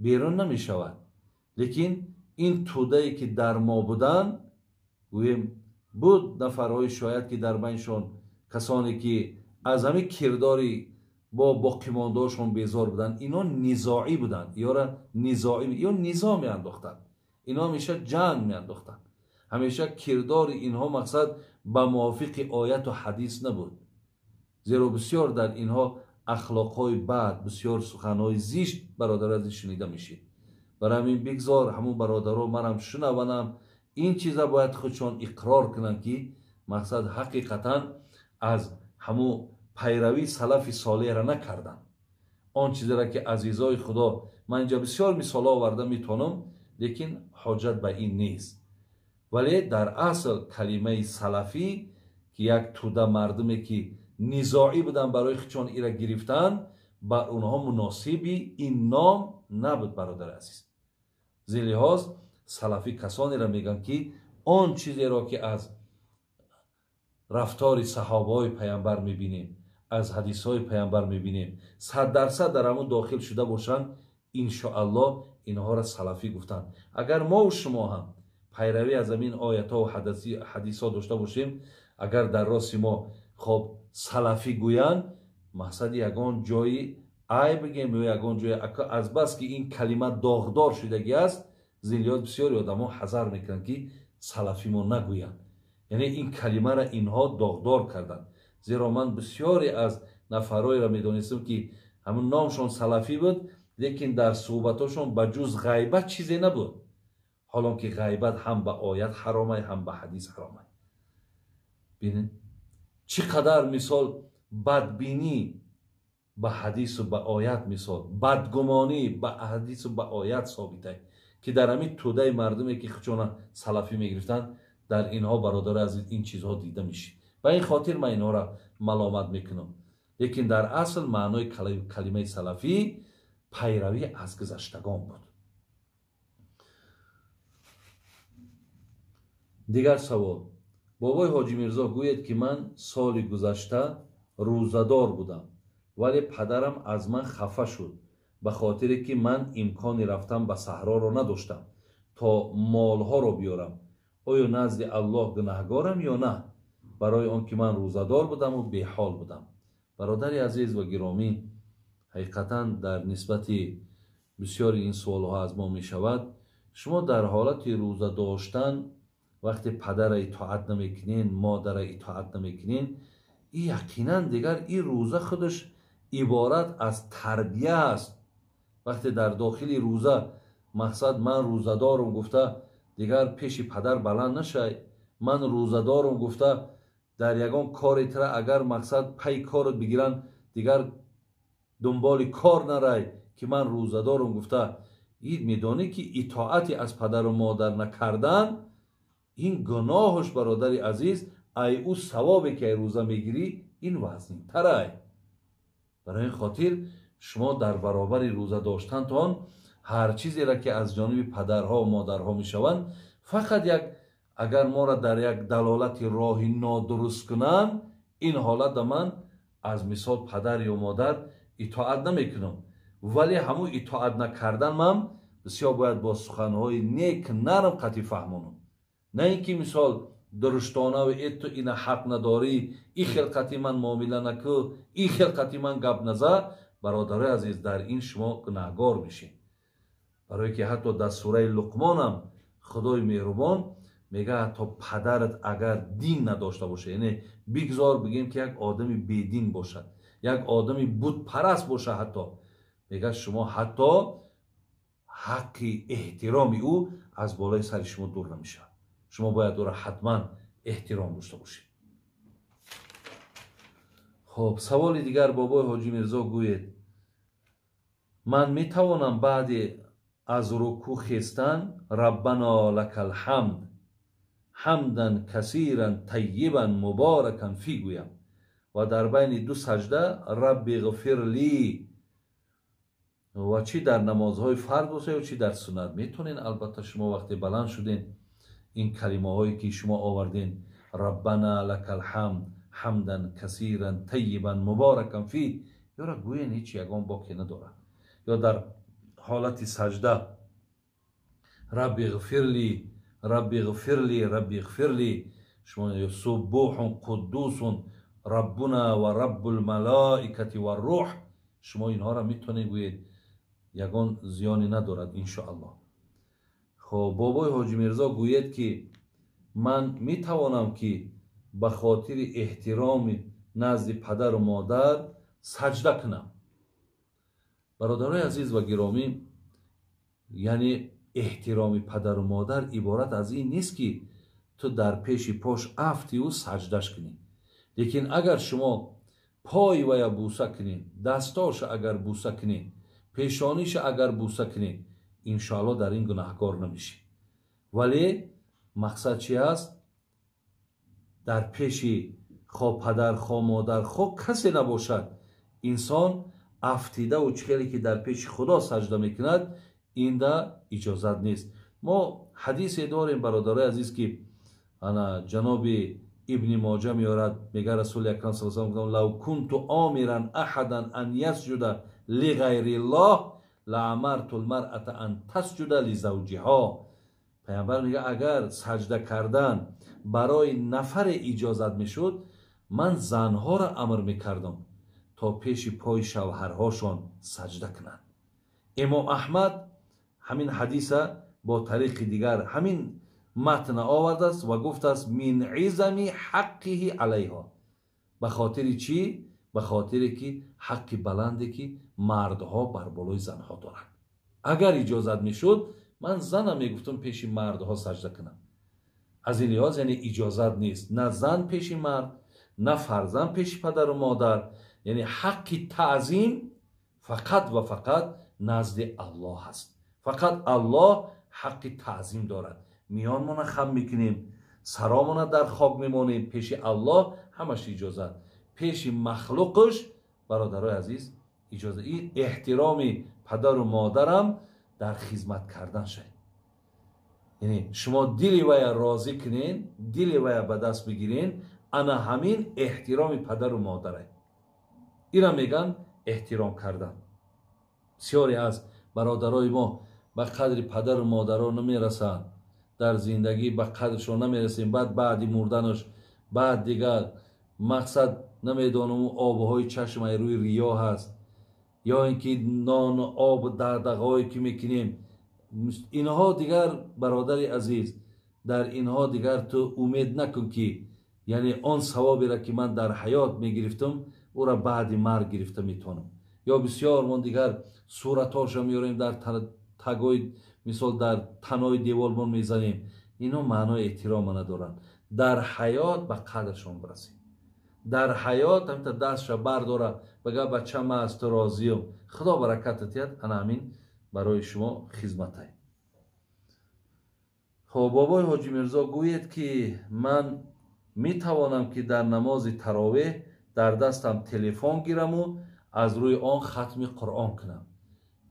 берун намешавад. Лекин ин тӯдае ки дар мо буданд, гӯем буд нафарҳои шояд ки дар байншон касоне ки аз ҳамин кирдори бо боқимондаошон безор буданд, ино низоӣ буданд, ёра низоӣ, ё низо меандохтанд, ино ҳамеша ҷанг меандохтанд, ҳамеша кирдори инҳо мақсад ба мувофиқи ояту ҳадис набуд. Зеро бисёр дар инҳо ахлоқҳои бад, бисёр суханҳои зишт бародари азиз шунида мешид. Барои ҳамин бигзор ҳамун бародаро манам шунаванам, ин чиза бояд худшон иқрор кунанд, ки мақсад ҳақиқатан аз ҳамун пайравии салафи солеҳра накарданд. Он чизеро ки азизои Худо, ман инҷа бисёр мисолҳо оварда метавонам, лекин ҳоҷат ба ин нест. Вале дар асл калимаи салафӣ, ки як тӯда мардуме ки низоӣ буданд барои худшон ира гирифтан, ба онҳо муносиби ин ном набуд, бародари азиз. Зелиҳоз салафӣ касонеро мегӯянд, ки он чизеро ки аз рафтори саҳобаҳои паямбар мебинем, аз ҳадисҳои паямбар мебинем, 100% дар ҳамон дохил шуда бошанд, иншоаллоҳ инҳоро салафӣ гуфтанд. Агар мову шумо ҳам пайравӣ аз ҳамин оятҳо ва ҳадисҳо дошта бошем, агар дар рости мо хоб салафӣ гӯянд, мақсади ягон ҷои айб бигем ё ягон ҷои азбас ки ин калима доғдор шудагӣ аст, зиллиёт бисёри одамо ҳазар мекунанд, ки салафӣ мо нагӯянд. Яъне ин калимаро инҳо доғдор карданд. Зеро ман бисёре аз нафарҳоеро медонистам, ки ҳамун номшон салафӣ буд, лекин дар суҳбатҳошон ба ҷуз ғайбат чизе набуд. Ҳолон ки ғайбат ҳам ба оят ҳаромай, ҳам ба ҳадис ҳаромай. Бинед чӣ қадар мисол бадбинӣ ба ҳадису ба оят, мисол бадгумонӣ ба ҳадису ба оят собитай, ки дар ҳамин тӯдаи мардуме ки худшона салафӣ мегирифтанд, дар инҳо бародари азиз ин чизҳо дида мешид. Ба ин хотир ман инҳоро маломат мекунам. Лекин дар асл маънои калимаи салафӣ пайравӣ аз гузаштагон буд. Дигар савол. Бобои Ҳоҷи Мирзо гӯяд, ки ман соли гузашта рӯзадор будам, вале падарам аз ман хафа шуд, ба хотире ки ман имкони рафтан ба саҳроро надоштам то молҳоро биёрам. Оё назди Аллоҳ гунаҳгорам ё на? Барои он ки ман рӯзадор будаму беҳол будам. Бародари азиз ва гиромӣ, ҳақиқатан дар нисбати бисёри ин суолҳо аз мо мешавад. Шумо дар ҳолати рӯза доштан вақте падара итоат намекунен, модара итоат намекунен, и яқинан дигар ин рӯза худаш иборат аз тарбия аст. Вақте дар дохили рӯза мақсад ман рӯзадорум гуфта дигар пеши падар баланд нашай, ман рӯзадорум гуфта дар ягон кори тра агар мақсад пай корот бигиранд, дигар дунболи кор нарай ки ман рӯзадорум гуфта, ин медонӣ ки итоати аз падару модар накардан ин гуноҳаш, бародари азиз, ай ӯ савобе ки ай рӯза мегирӣ ин вазнинтарай. Барои ин хотир шумо дар баробари рӯза доштантон ҳар чизеро ки аз ҷониби падарҳо ва модарҳо мешаванд, фақат як агар моро дар як далолати роҳи нодуруст кунанд, ин ҳолат ман аз мисол падар ё модар итоат намекунам, вале ҳамун итоат накардан ман бисёр бояд бо суханҳои нек нарм қатъи фаҳмонам. На ин ки мисол дуруштона ва э ту ина ҳақ надорӣ, ин хел қатъи ман муомила накӯ, ин хел қатъи ман гап наза. Бародарои азиз, дар ин шумо гунаҳгор мешед. Барое ки ҳатто дар сураи Луқмонам Худои меҳрубон мегӯяд ҳатто падарат агар дин надошта бошад, яъне бигзор бигем ки як одами бедин бошад, як одами бутпараст бошад, ҳатто мегӯяд шумо ҳатто ҳаққи эҳтироми ӯ аз болои сари шумо дур намешавад. Шумо бояд ӯро ҳатман эҳтиром дошта бошед. Саволи дигар бобои Ҳоҷи Мирзо гӯед, ман метавонам баъди аз рукӯъ хестан Раббано лакал ҳамд ҳамдан касиран таййибан муборакан фи гӯям ва дар байни ду саҷда Рабби ғфир ли, ва чӣ дар намозҳои фарз бошад ё чӣ дар суннат? Метавонед албатта шумо вақте баланд шуден ин калимаҳое ки шумо оварден Раббана лакал ҳамд ҳамдан касиран таййибан муборакан фи, ёра гӯен, ҳеҷ ягон боке надорад. Ё дар ҳолати саҷда Рабби ғфир ли, Рабби ғфир ли, Рабби ғфир ли, шумо ё суббуҳун қуддусун Раббуна ва Раббул малоикати ва рӯҳ, шумо инҳоро метавонед гӯед, ягон зиёне надорад иншоаллоҳ. Бобои Ҳоҷи Мирзо гӯяд ки ман метавонам ки ба хотири эҳтироми назди падару модар саҷда кунам. Бародарои азиз ва гиромӣ, яъне эҳтироми падару модар иборат аз ин нест, ки ту дар пеши пош афтиву саҷдаш кунӣ. Лекин агар шумо пои вая буса кунед, дастоша агар буса кунед, пешониша агар буса кунед, иншоалло дар ин гунаҳкор намешӣ. Вале мақсад чи аст? Дар пеши хо падар, хо модар, хо касе набошад, инсон афтидаву чӣ хеле ки дар пеши Худо саҷда мекунад, инда иҷозат нест. Мо ҳадисе дорем, бародарои азиз, ки ана ҷаноби Ибни Моҷа меорад, мега Расули Акрам саллаллоҳу алайҳи васаллам: «Лав кунту омиран аҳадан ан ясҷуда лиғайриллоҳ лаамарту лмаръата ан тасҷуда лизавҷиҳо». Пайғамбар мега, агар саҷда кардан барои нафаре иҷозат мешуд, ман занҳоро амр мекардам, то пеши пои шавҳарҳошон саҷда кунанд. Имом Аҳмад ҳамин ҳадиса бо тариқи дигар ҳамин матна овардааст ва гуфтааст: «Мин изами ҳаққиҳи алайҳо». Ба хотири чӣ? Ба хотире ки ҳаққи баланде, ки мардҳо бар болои занҳо доранд. Агар иҷозат мешуд, ман занам мегуфтам пеши мардҳо саҷда кунам. Аз ин лиҳоз, яъне иҷозат нест на зан пеши мард, на фарзанд пеши падару модар. Яъне ҳаққи таъзим фақат ва фақат назди Аллоҳ аст. Фақат Аллоҳ ҳаққи таъзим дорад. Миёнмона хам мекунем, саромона дар хок мемонем, пеши Аллоҳ ҳамаш иҷозат. Пеши махлуқаш, бародарои азиз, иҷоза. Ин эҳтироми падару модарам дар хизмат кардан шавед. Яъне шумо дили вая розӣ кунен, дили вая ба даст бигирен, ана ҳамин эҳтироми падару модарай. Ира меган эҳтиром кардан. Бисёре аз бародарои мо ба қадри падару модаро намерасанд, дар зиндагӣ ба қадршон намерасем. Баъд баъди мурданаш, баъд дигар мақсад намедонам, обҳои чашмаи рӯи риё ҳаст ё ин ки нону об дардағҳое ки мекунем, инҳо дигар, бародари азиз, дар инҳо дигар ту умед накун, ки яъне он савоберо, ки ман дар ҳаёт мегирифтам, ӯра баъди марг гирифта метавонам. Ё бисёр мо дигар суратҳоша меорем, дар тагои, мисол, дар танои деволмон мезанем. Ино маънои эҳтирома надоранд. Дар ҳаёт ба қадршон бирасем. Дар ҳаёт ҳамта дастша бардора, бага: «Бача, ман аз ту розиюм, Худо бараката диҳад». Ана ҳамин барои шумо хизматай. Хоб, бобои Ҳоҷи Мирзо, гӯед, ки ман метавонам, ки дар намози таровеҳ дар дастам телефон гираму аз рӯи он хатми Қуръон кунам?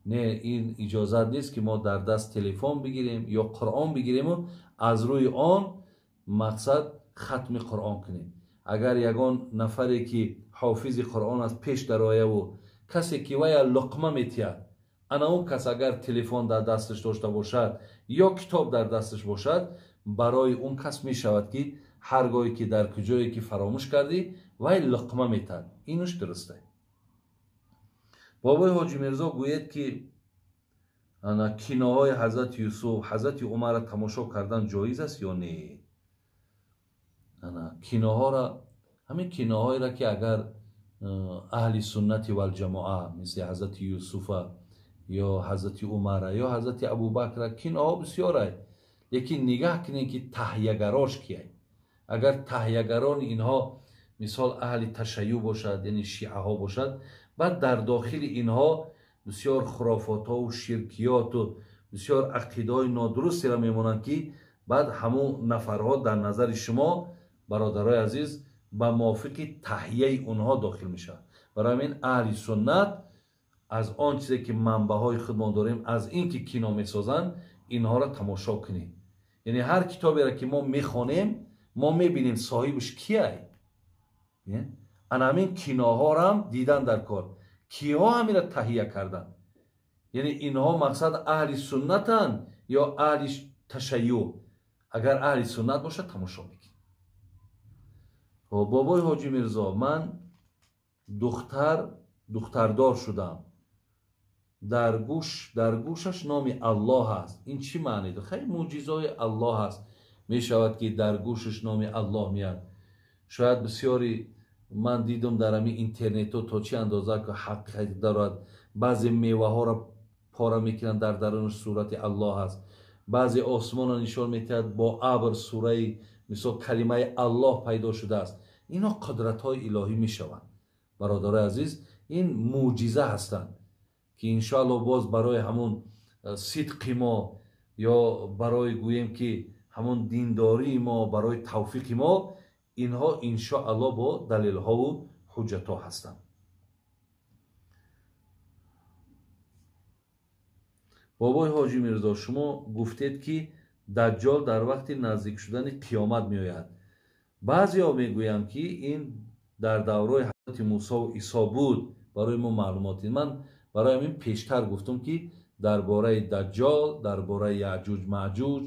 Не, ин иҷозат нест, ки мо дар даст телефон бигирем ё Қуръон бигириму аз рӯи он мақсад хатми Қуръон кунем. Агар ягон нафаре, ки ҳофизи Қуръон аст, пеш дарояву касе, ки вая луқма метиҳад, ана он кас агар телефон дар дасташ дошта бошад ё китоб дар дасташ бошад, барои он кас мешавад, ки ҳар гоҳе ки дар куҷое ки фаромӯш кардӣ, вай луқма метаҳад. Инуш дурусте. Бобои Ҳоҷи Мирзо, гӯед, ки ана киноҳои Ҳазрати Юсуф, Ҳазрати Умарро тамошо кардан ҷоиз аст ё не? Ана киноҳоро, ҳамин киноҳоеро, ки агар аҳли суннати валҷамоа, мисли Ҳазрати Юсуфа ё Ҳазрати Умара ё Ҳазрати Абубакра, киноҳо бисёрай, лекин нигаҳ кунем, ки таҳиягарош кияй. Агар таҳиягарони инҳо, мисол, аҳли ташайюъ бошад, яъне шиаҳо бошад, баъд дар дохили инҳо бисёр хурофотҳову ширкиёту бисёр ақидаҳои нодурустеро мемонанд, ки баъд ҳамун нафарҳо дар назари шумо, бародарои азиз, ба мувофиқи таҳияи онҳо дохил мешавад. Барои ҳамин аҳли суннат аз он чизе, ки манбаъҳои худмон дорем, аз ин ки кино месозанд, инҳоро тамошо кунем. Яъне ҳар китоберо, ки мо мехонем, мо мебинем соҳибаш кияй. Ана ҳамин киноҳорам дидан дар кор, киҳо ҳаминро таҳия карданд, яъне инҳо мақсад аҳли суннатанд ё аҳли ташайюъ. Агар аҳли суннат бошад, тамошо мекунем. Бобои Ҳоҷи Мирзо, ман духтардор шудам, дар гӯшаш номи Аллоҳ аст. Ин чӣ маъне дорад? Хеле мӯъҷизаҳои Аллоҳ аст, мешавад, ки дар гӯшаш номи Аллоҳ меяд. Шояд бисёри Ман дидам дар ҳамин интернетҳо то чӣ андоза ки ҳақиқат дорад. Баъзе меваҳоро пора мекунанд, дар дарунаш сурати Аллоҳ аст. Баъзе осмонро нишон медиҳад, бо абр сураи мисол калимаи Аллоҳ пайдо шудааст. Инҳо қудратҳои илоҳӣ мешаванд. Бародарои азиз, ин мӯъҷиза ҳастанд ки иншоаллоҳ боз барои ҳамун сидқи мо ё барои гӯем ки ҳамун диндории мо, барои тавфиқи мо инҳо иншоаллоҳ бо далелҳову ҳуҷҷатҳо ҳастанд. Бобои Ҳоҷи Мирзо, шумо гуфтед ки Даҷҷол дар вақти наздик шудани қиёмат меояд. Баъзеҳо мегӯянд ки ин дар давраи ҳазрати Мусо ва Исо буд. Барои мо маълумот. Ман барои ҳамин пештар гуфтам ки дар бораи Даҷҷол, дар бораи Яъҷуҷ Маъҷуҷ,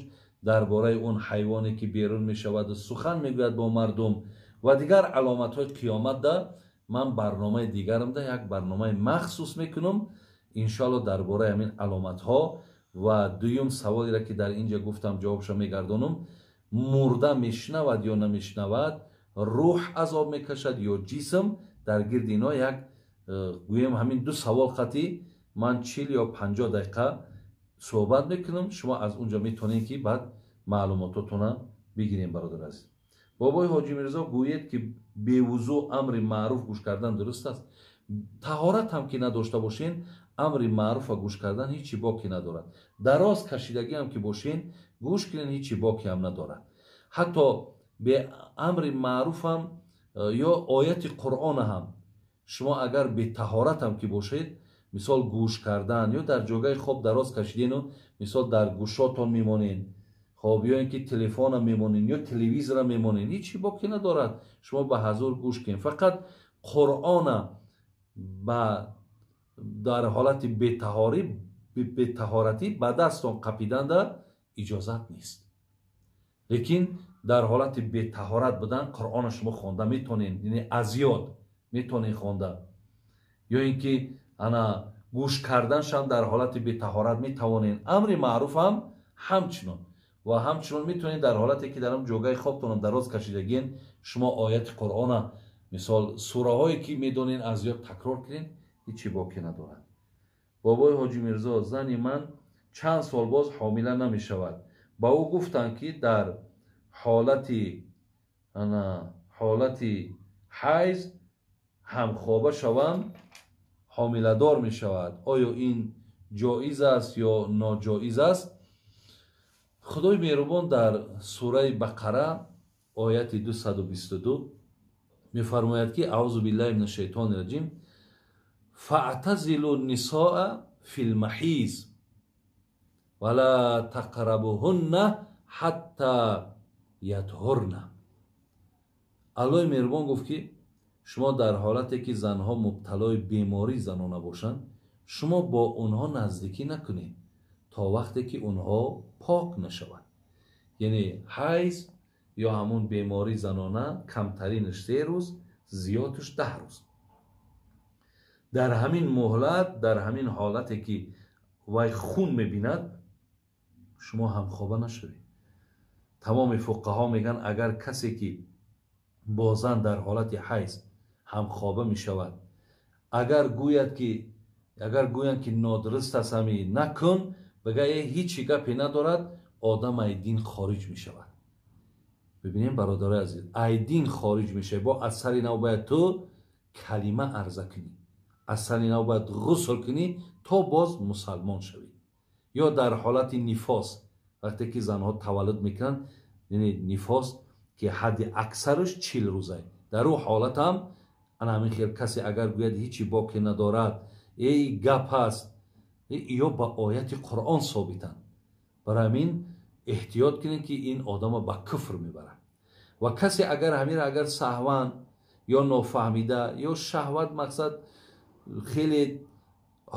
дар бораи он ҳайвоне ки берун мешавад ва сухан мегӯяд бо мардум ва дигар аломатҳои қиёмат да ман барномаи дигарамда як барномаи махсус мекунам. Иншоаллоҳ дар бораи ҳамин аломатҳо. Ва дуюм саволеро ки дар инҷа гуфтам ҷавобшо мегардонам. Мурда мешунавад ё намешунавад, рӯҳ азоб мекашад ё ҷисм, дар гирди ино як гӯем ҳамин ду савол қатӣ ман 40 ё 50 дақиқа суҳбат мекунам. Шумо аз унҷо метавонед ки баъд маълумототона бигирем, бародар азиз. Бобои Ҳоҷи Мирзо, гӯед ки бевузӯ амри маъруф гӯш кардан дуруст аст? Таҳорат ҳам ки надошта бошен, амри маъруфа гӯш кардан ҳеҷ боке надорад. Дароз кашидагӣ ҳам ки бошен, гӯш кунен, ҳеҷ боке ҳам надорад. Ҳатто бе амри маъруфам ё ояти Қуръона ҳам шумо агар бетаҳорат ҳам ки бошед, мисол гӯш кардан ё дар ҷойгаи хоб дароз кашидену мисол дар гӯшотон мемонен, хоб ё ин ки телефона мемонен ё телевизора мемонен, ҳеҷ боке надорад. Шумо ба ҳазур гӯш кунед. Фақат Қуръона ба дар ҳолати бетаҳоратӣ ба дастон қапиданда иҷозат нест. Лекин дар ҳолати бетаҳорат будан Қуръона шумо хонда метонед, яъне аз ёд метонед хонда, ё ин ки ана гӯш карданшам дар ҳолати бетаҳорат метавонед. Амри маъруф ҳам ҳамчунон ва ҳамчунон метавонед дар ҳолате ки дар он ҷойгаи хобтонам дароз кашидагиен, шумо ояти Қуръона мисол сураҳое ки медонед аз ёд такрор кунед, ҳеҷ боке надорад. Бобои Ҳоҷи Мирзо, зани ман чанд сол боз ҳомила намешавад. Ба ӯ гуфтанд ки дар ҳолати ҳайз ҳамхоба шавам ҳомиладор мешавад. Оё ин ҷоиз аст ё ноҷоиз аст? Худои меҳрубон дар сураи Бақара ояти 222 мефармояд ки аъузу биллаҳи мина шайтони раҷим фаътазилу нисоа фил маҳиз ва ла тақрабуҳунна ҳатта ятҳурна. Аллоҳи меҳрубон гуфт ки шумо дар ҳолате ки занҳо мубталои бемории занона бошанд, шумо бо онҳо наздикӣ накунед то вақте ки онҳо пок нашаванд. Яъне ҳайз ё ҳамун бемории занона камтаринаш 3 рӯз, зиёдаш 10 рӯз. Дар ҳамин муҳлат, дар ҳамин ҳолате ки вай хун мебинад, шумо ҳамхоба нашавед. Тамоми фуқаҳо мегӯянд агар касе ки бо зан дар ҳолати ҳайз ҳамхоба мешавад, агар гӯянд ки нодуруст аст ҳами накун, бигӯяд ҳеҷ гапе надорад, одам ай дин хориҷ мешавад. Бибинем бародарои азиз, ай дин хориҷ мешавад. Бо аз сари нав бояд ту калима арза кунӣ, аз сари нав бояд ғусл кунӣ то боз мусалмон шавӣ. Ё дар ҳолати нифос, вақте ки занҳо таваллуд мекунанд, яъне нифос ки ҳадди аксараш 40 рӯза. Дар ӯ ҳолат ҳам ана ҳамин хел касе агар гӯяд ҳеҷ боке надорад, эй гап аст, ё ба ояти Қуръон собитанд. Барои ҳамин эҳтиёт кунед ки ин одама ба куфр мебарад. Ва касе агар ҳамира агар саҳван ё нофаҳмида ё шаҳват мақсад хеле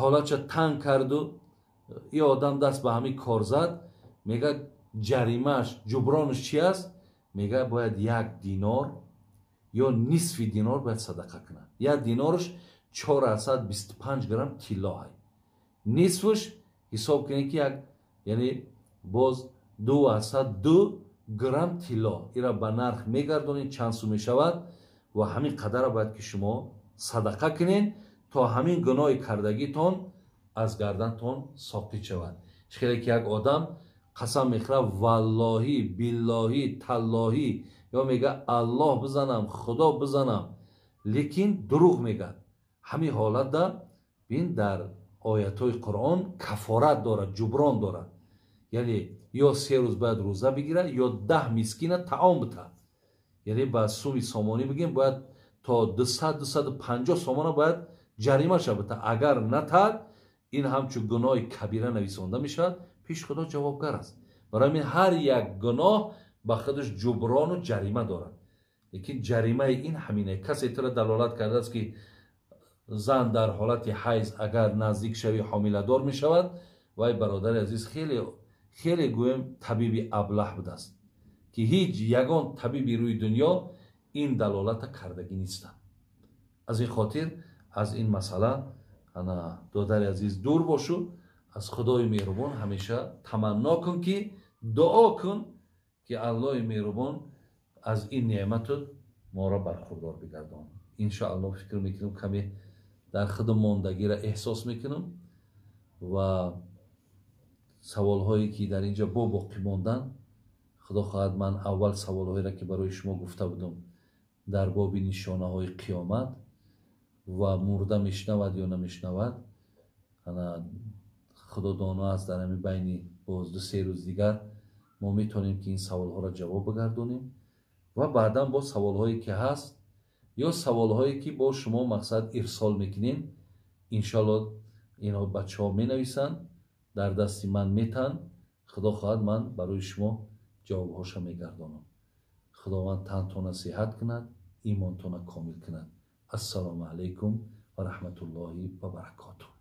ҳолатша танг карду ин одам даст ба ҳамин кор зад, мегӯяд ҷаримааш, ҷубронаш чи аст? Мегӯяд бояд 1 динор ё нисфи динор бояд садақа кунад. 1 динораш 425 грамм тилло ҳай. Нисфаш ҳисоб кунед ки як, яъне боз 202 грамм тилло. Ира ба нарх мегардонед чанд сум мешавад? Ва ҳамин қадара бояд ки шумо садақа кунед, то ҳамин гуноҳи кардагитон аз гардантон соқит шавад. Хеле ки як одам қасам мехӯрад, валлоҳӣ, биллоҳӣ, таллоҳӣ, ё мега Аллоҳ бизанам, Худо бизанам, лекин дурӯғ мегӯяд. Ҳамин ҳолатда бин дар оятҳои Қуръон кафорат дорад, ҷуброн дорад. Яъне ё 3 рӯз бояд рӯза бигирад, ё 10 мискина таом битад. Яъне ба суми сомонӣ бигем, бояд то 200-250 сомона бояд ҷарима шавад. Агар натад, ин ҳамчун гуноҳи кабира нависонда мешавад, пеш Худо ҷавобгар аст. Барои ҳамин ҳар як гуноҳ ба худаш ҷуброну ҷарима дорад. Лекин ҷаримаи ин ҳамине. Касе тура далолат кардааст ки зан дар ҳолати ҳайз агар наздик шави ҳомиладор мешавад, вай бародари азиз хеле хеле гӯем табиби аблаҳ будааст, ки ҳеҷ ягон табиби рӯи дунё ин далолата кардагӣ нестанд. Аз ин хотир аз ин масъала ана додари азиз дур бошу, аз Худои меҳрубон ҳамеша таманно кун, ки дуо кун ки Аллоҳи меҳрубон аз ин неъмату моро бархурдор бигардон. Иншоаллоҳ фикр мекунам каме дар худ мондагиро эҳсос мекунам ва саволҳое ки дар инҷа бо боқӣ монданд, Худо хоҳад ман аввал саволҳоеро ки барои шумо гуфта будам дар боби нишонаҳои қиёмат ва мурда мешнавад ё намешнавад, ана Худо доно аст, дар ҳамин байни боз 2-3 рӯз дигар мо метавонем ки ин саволҳоро ҷавоб бигардонем ва баъдан бо саволҳое ки ҳаст ё саволҳое ки бо шумо мақсад ирсол мекунем, иншоаллоҳ инҳо бачаҳо менависанд, дар дасти ман метанд, Худо хоҳад ман барои шумо ҷавобҳоша мегардонам. Худованд тантона сиҳат кунад, имонтона комил кунад. Ассалому алайкум ва раҳматуллоҳи ва баракотуҳ.